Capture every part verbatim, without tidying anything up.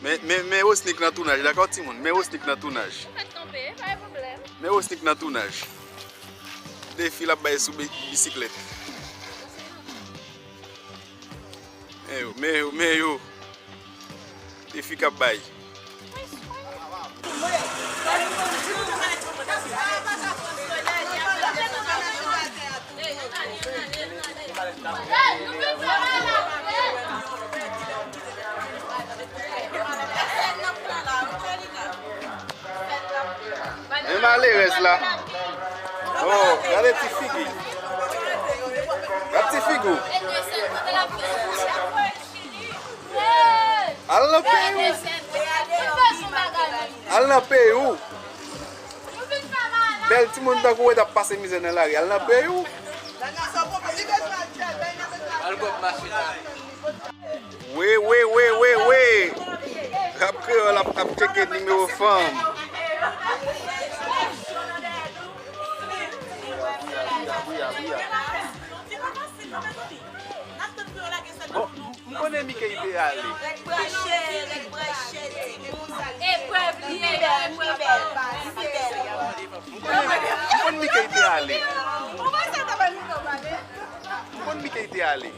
Men, men, men Osnick nan tounaj, dakò, timoun? Men Osnick nan tounaj. Men Osnick nan tounaj. Defi l ap bay sou bi-, bisiklèt. Men yo, men yo, men yo. Defi k ap bay. Men malerèz la. Oh, gade ti figi. Gade ti figi w. Al nan peyi w. Al nan peyi w. Bèl timoun tankou w t ap pase mizè nan lari. Al nan peyi w. Al gòp mache la. Wi, wi, wi, wi, wi. Rap Kreyòl ap, ap tcheke nimewo fanm. Bon, m konnen Mickey te ale. Eprèv li ye, eprèv li ye. M konnen, m konn Mickey te ale. M konn Mickey te ale.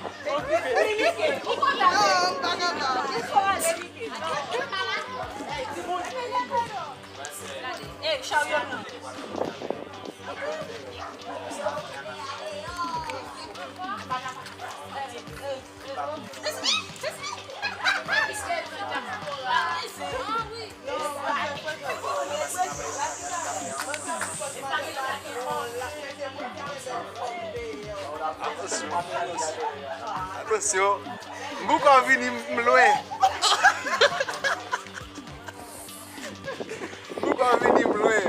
Atansyon, atansyon. Atansyon. M poko vini, m lwen. M poko vini, m lwen.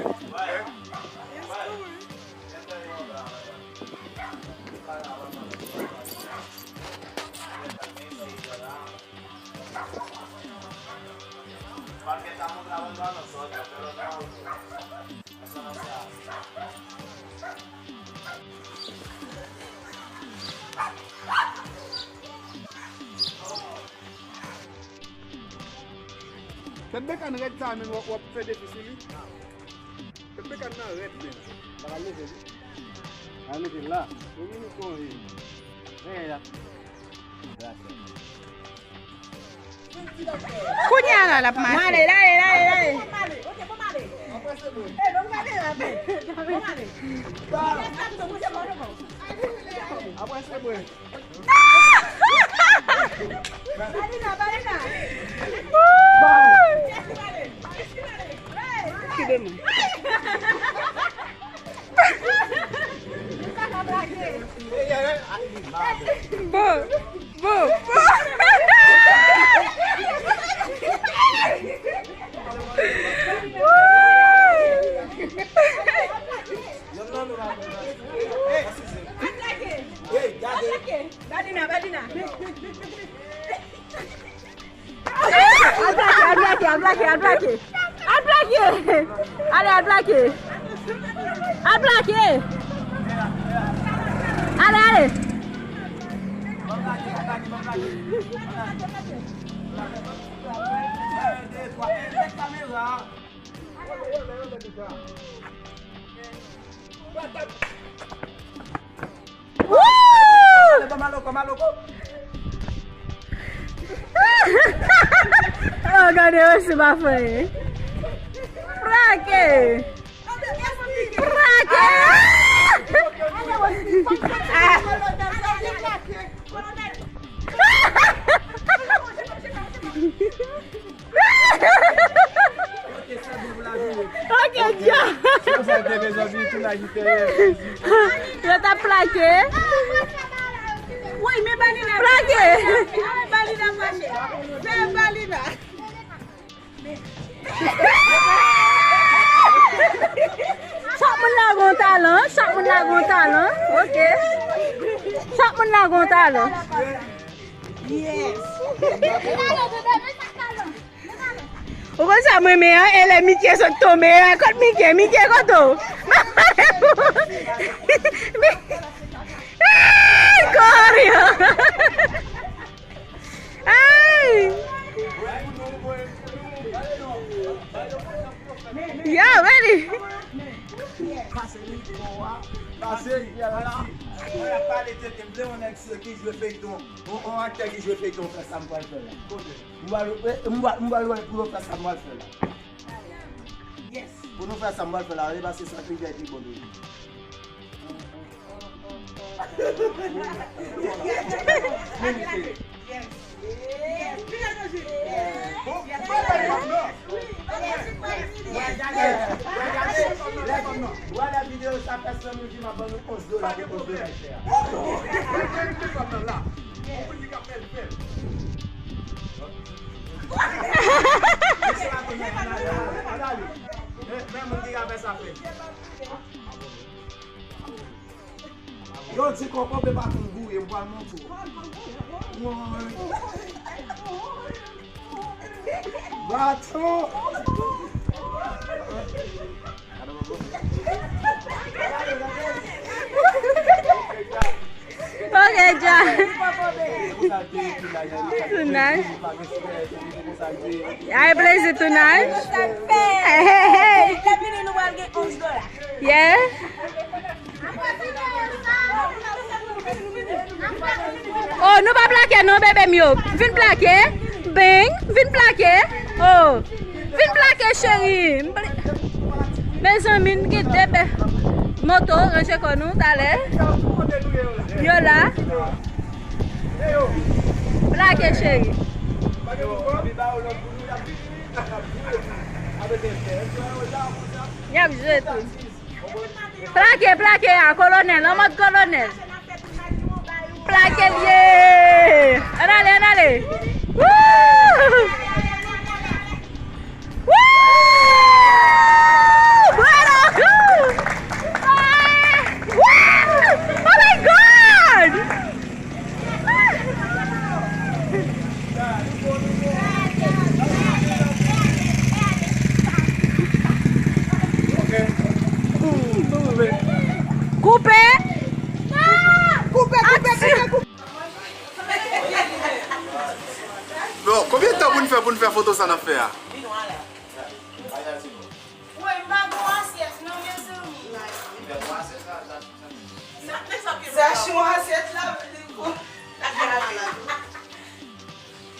Tèt bekan rèd sa menm w ap, w ap fè defi sou li. Tèt bekan nan rèd menm. Pa ka leve li. Pa leve la. Dominiken wi. Gade la. Kounye a la l ap mache. Male, lale, lale, lale. Apre se mwen. Balina, balina. Kite mwen. Bon, bon, bon. Balina, balina. Al plake, al plake, al plake, al plake. Al plake. Ale, al plake. Ale, ale. Woo! Oh, gade yo, se pa fè. Prake! Prake! Ok, dja. Yo t ap plake. Plake. Chak moun la gon talan, chak moun la gon talan. Ok. Chak moun la gon talan. Yes. Ou konn sa mwen renmen an, e lè Mickey sot tonbe a, kot Mickey, Mickey kote w? Ay, kòryo! Ay! Yo, ready? Pase li, bon, a. Pase li, ala. Mwen ap pale de ke m vle yon nèg sou ki jwe feyton. Yon, yon aktè ki jwe feyton fè sa m pral fè la. M pral, m pral, m pral wè pou yo fè sa m pral fè la. Pou nou fè sa m pral fè la, e paske sa ki fè pi bon. Wè videyo sa, pèsonn nou di m ap ban nou onz dola pou onz dola chè a. Men moun ki ka fè sa fè. Yo di kòkò pe pa konn gouye, m pral montre w. Woy. Baton. Ok, John. Tounaj. Ay, plezi tounaj. Hey, hey, hey. Yeah. Oh, nou pa plake non, bebe m yo. Vin plake. Bang, vin plake. Oh, vin plake, cheri. M pl-, mezanmi, n gen de bè moto, ranje kò nou, talè. Yo la. Plake, cheri. Y ap jwe tou. Plake, plake a, kolonèl, an mòd kolonèl. Plake l ye. Ann ale, ann ale. Woo! Woo! Bueno! Woo! Oh my God! Koupe! Koupe, koupe, koupe, koupe. Bon, konbyen tan pou n fè pou n fè foto sa n ap fè a? Woy, m pa gon asyèt non, mezanmi. Sa, sa, sa, sa. Sa, se yon asyèt la, li gon.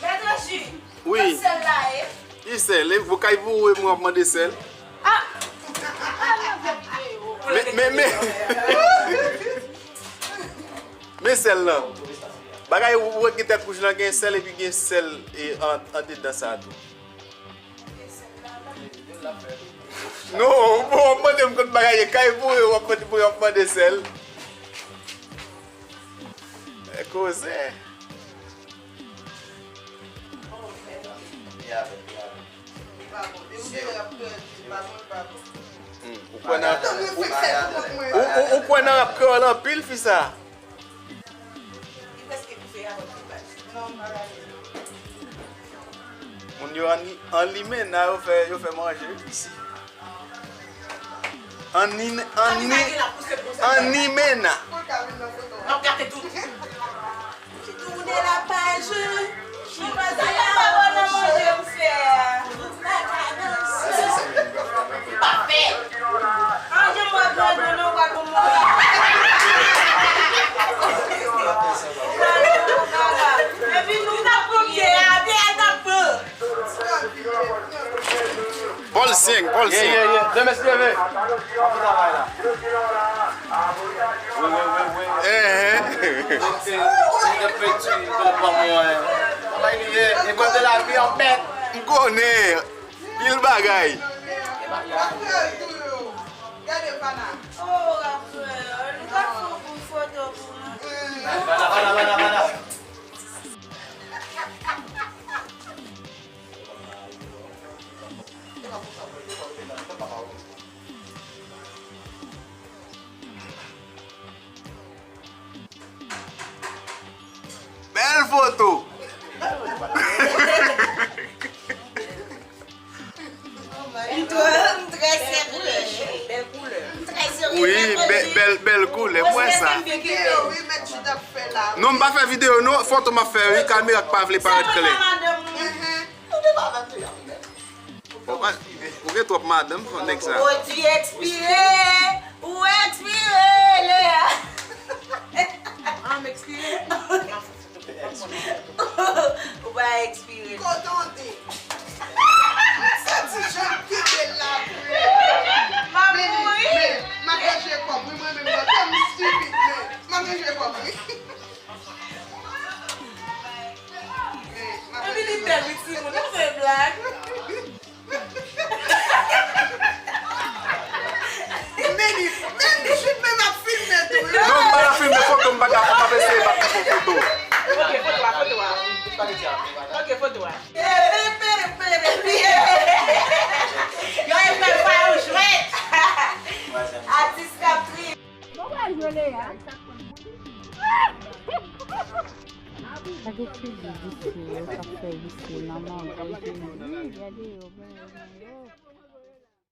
Mèt Anji, wi. Kot sèl la ye? Ki sèl? E, pou kay pou ou, e mwen ap mande sèl. Ah! Men, men, men. Men sèl lan. Bagay ou wè gen tèt wouj lan, gen sèl epi gen sèl e an, andedan sa tou. Non, bon, w ap mande m kot bagay ye, kay boure, w ap mande, w ap mande sèl. E koze. Hmm, ou kwè nan, ou, ou, ou, ou kwè nan rap kreyòl anpil, fi sa? Moun yo anni-, annimen nan, yo fè, yo fè manje isi. Anni-, anni-, annimena. Tourne la page. Mwen pa di la pa bon nan manje m fè a. M pa fè. Manje m wè grann nou, nou wè pou mouri. Epi nou t ap pran pyè a, pyè a t ap pran. Pòl senk, Pòl senk. Yeah, yeah, yeah. Demen se demen. Ann fè travay la. Wi, wi, wi, wi. Enhen. Donk, se, se de penti, se de pamwen. Travay li ye. École de la vie en bèk. M konnen. Pil bagay. Gade Vana. Oh, rapè, nou ka fè yon foto pou nou. Vana, Vana, Vana, Vana. Bèl foto! M trè, m trè serye. M trè serye. Wi, bèl, bèl, bèl koulè. M wè sa. Non, m pa fè videyo, non. Foto m ap fè, wi. Kamera k pa vle parèt klè. Ou pa, ou gen twòp madanm, fò nèg sa. Pwodui ekspire, ou ekspire, Lea. Ah, m ekspire. Ou pa ekspire. Kote w te? M santi jan m kite l la vre. M ap mouri. Men, men, m ap ranje kò m, wi, mwen menm nan, tèm stupid, men, m ap ranje kò m, wi. Men, m ap Epi li ranje kò m. Bèl, wi, timoun, nou fè blag. Men, men, men, chit men m ap filme tou, wi. Non, m pa nan filme foto, m pa ka, m ap eseye, m ap pran foto. Ok, foto a, foto a. Ok, foto a. Yo, e fè fwa yon jwèt. Atis k ap kriye. Bon, w al jwe Lea. Gade figi visye yo k ap fè visye nan mango Jezi. Gade yo, gade yo.